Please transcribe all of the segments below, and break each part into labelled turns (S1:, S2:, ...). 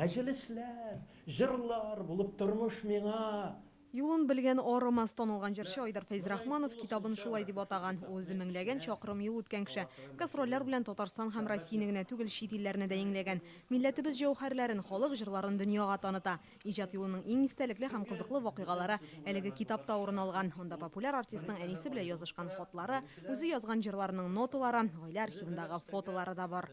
S1: Мәҗлесләр, җырлар булып тормыш миңа.
S2: Юлын белгән арымас, танылган җырчы Айдар Фәйзрахманов китабын шулай дип атаган. Ул үзе меңләгән чакрым юл үткән кеше. Гастрольләр белән Татарстан һәм Россияне генә түгел, чит илләрне дә иңләгән. Милләтебез җәүһәрләрен, халык җырларын дөньяга таныта. Иҗат юлының иң истәлекле һәм кызыклы вакыйгалары әлеге китапта урын алган. Анда популяр артистның әнисе белән язышкан хатлары, үзе язган җырларының ноталары, гаилә архивындагы фотолары да бар.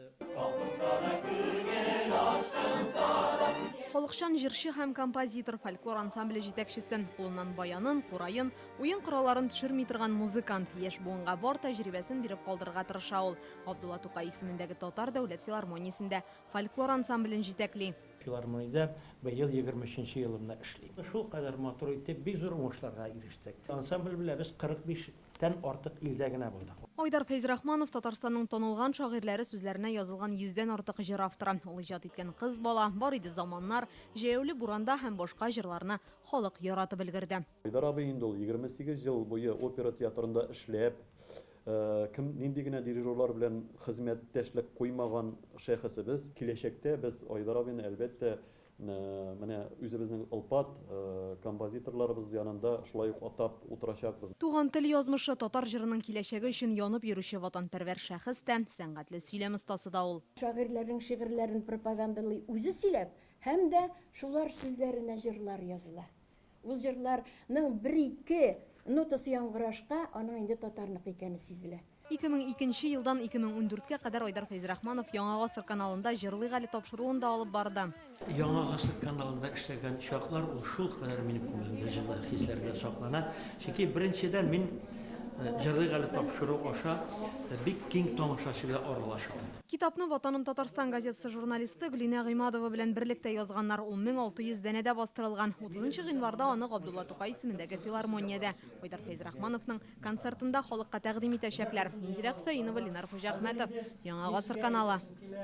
S2: Халыкчан җырчы һәм композитор, фольклор ансамбле җитәкчесе, кулыннан баянын, кураен, уен коралларын төшерми торган музыкант, яшь буынга бар тәҗрибәсен биреп калдырырга тырыша ул. Габдулла Тукай исемендәге Татар дәүләт филармониясендә фольклор ансамблен җитәкли.
S1: Филармониядә быел 23 нче елымны эшлим. Шулкадәр матур итеп, бик зур уңышларга ирештек. Ансамбль белән без 45 Тән артык илдә генә булдык.
S2: Айдар Фәйзрахманов, Татарстанның танылган шагыйрьләре сүзләренә язылган йөздән артык җыр авторы. Ул иҗат иткән Кыз бала, Бар иде заманнар, Җәяүле буранда һәм башка җырларны халык яратып өлгерде.
S3: Айдар абый инде ул 28 ел буе опера театрында эшләп, кем, нинди генә дирижерлар белән хезмәттәшлек куймаган шәхесебез. Киләчәктә без Айдар абыйны, әлбәттә, Менә үзебезнең олпат композиторларыбыз янында шулай ук атап утырачакбыз.
S2: Туган тел язмышы, татар җырының киләчәге өчен янып йөрүче ватанпәрвәр шәхес тә, сәнгатьле сөйләм остасы да ул.
S4: Шагыйрьләрнең шигырьләрен пропагандалый үзе сөйләп һәм дә шулар сүзләренә җырлар языла. Ул җырларның бер-ике нотасы яңгырашка аның инде татарныкы икәне сизелә.
S2: 2002 нче елдан 2014 кә кадәр Айдар Фәйзрахманов Яңа гасыр каналында Җырлыйк әле тапшыруын да алып барды.
S1: Яңа гасыр каналында эшләгән чаклар ул шулкадәр минем күңелемдә җылы хисләр белән саклана. Чөнки беренчедән мин Җырлыйк әле тапшыру аша бик киң тамашачы белән аралаша алдым.
S2: Китапны Ватаным Татарстан газетасы журналисты Гөлинә Гыймадова белән берлектә язганнар. Ул 1600 данәдә бастырылган. 30 гыйнварда аны Габдулла Тукай исемендәге филармониядә Айдар Фәйзрахмановның Концертында халыкка тәкъдим итәчәкләр. Инзилә Хөсәенова, Ленар Хуҗаәхмәтов, Яңа гасыр каналы.